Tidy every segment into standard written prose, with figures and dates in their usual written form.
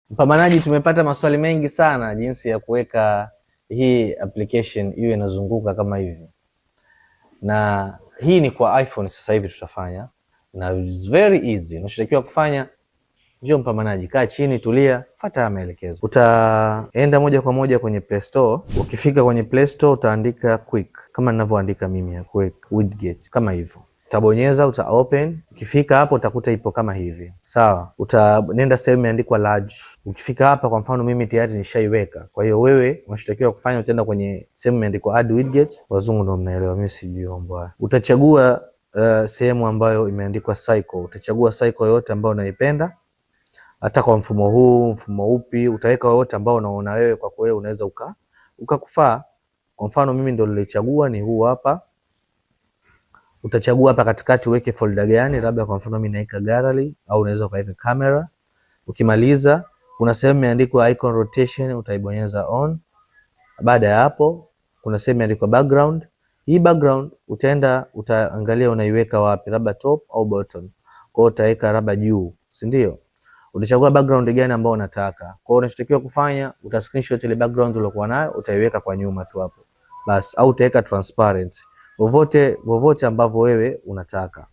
Mpambanaji, tumepata maswali mengi sana jinsi ya kuweka hii application iwe inazunguka kama hivi, na hii ni kwa iPhone. Sasa hivi tutafanya na it's very easy. Unachotakiwa kufanya, njoo mpambanaji, kaa chini, tulia, fuata haya maelekezo. Utaenda moja kwa moja kwenye Play Store. Ukifika kwenye Play Store utaandika Quick kama ninavyoandika mimi ya Quick Widget kama hivyo utabonyeza uta open. Ukifika hapo utakuta ipo kama hivi, sawa. Utanenda sehemu imeandikwa large. Ukifika hapa, kwa mfano mimi tayari nishaiweka, kwa hiyo wewe unachotakiwa kufanya utaenda kwenye sehemu imeandikwa add widget. Wazungu ndio mnaelewa, mimi sijui mambo haya. Utachagua sehemu ambayo imeandikwa circle. Utachagua circle yoyote ambayo unaipenda, hata kwa mfumo huu, mfumo upi, utaweka yoyote ambao unaona wewe kwa kweli unaweza ukakufaa. Kwa mfano mimi ndio nilichagua ni huu hapa. Utachagua hapa katikati uweke folder gani, labda kwa mfano mimi naika gallery au unaweza ukaweka camera. Ukimaliza kuna sehemu imeandikwa icon rotation, utaibonyeza on. Baada ya hapo kuna sehemu imeandikwa background. Hii background utaenda utaangalia unaiweka wapi, labda top au bottom. Kwa hiyo utaweka labda juu, si ndio? Utachagua background gani ambayo unataka. Kwa hiyo unachotakiwa kufanya uta screenshot ile background uliokuwa nayo, utaiweka kwa nyuma tu hapo bas, au utaweka transparent, vovote vovote ambavyo wewe unataka.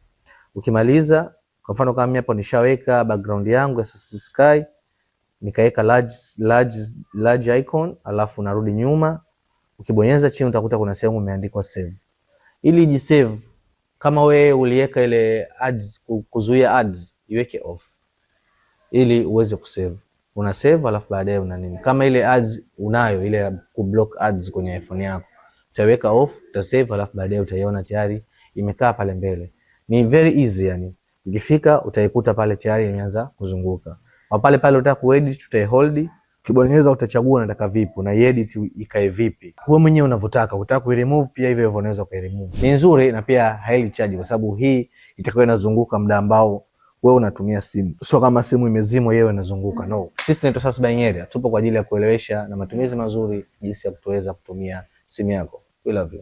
Ukimaliza, kwa mfano kama mimi hapo nishaweka background yangu ya Sky, nikaweka large, large, large icon, alafu narudi nyuma. Ukibonyeza chini utakuta kuna sehemu imeandikwa save. Ili ijisave, kama wewe uliweka ile ads, kuzuia ads, iweke off ili uweze kusave. Una save alafu baadaye una nini, kama ile ads unayo ile kublock ads kwenye iPhone yako utaweka off, utasave alafu baadaye utaiona tayari imekaa pale mbele. Ni very easy yani. Ukifika utaikuta pale tayari imeanza kuzunguka. Kwa pale pale utaka kuedit, utaihold, ukibonyeza utachagua unataka vipi, na edit ikae vipi. Wewe mwenyewe unavyotaka. Utaka kuiremove pia hivyo hivyo unaweza kuiremove. Ni nzuri na pia haili charge kwa sababu hii itakuwa inazunguka muda ambao wewe unatumia simu. Sio kama simu imezimwa yeye inazunguka. No. Sisi tunaitwa Sas Buying Area. Tupo kwa ajili ya kuelewesha na matumizi mazuri jinsi ya kutoweza kutumia simu yako. We love you.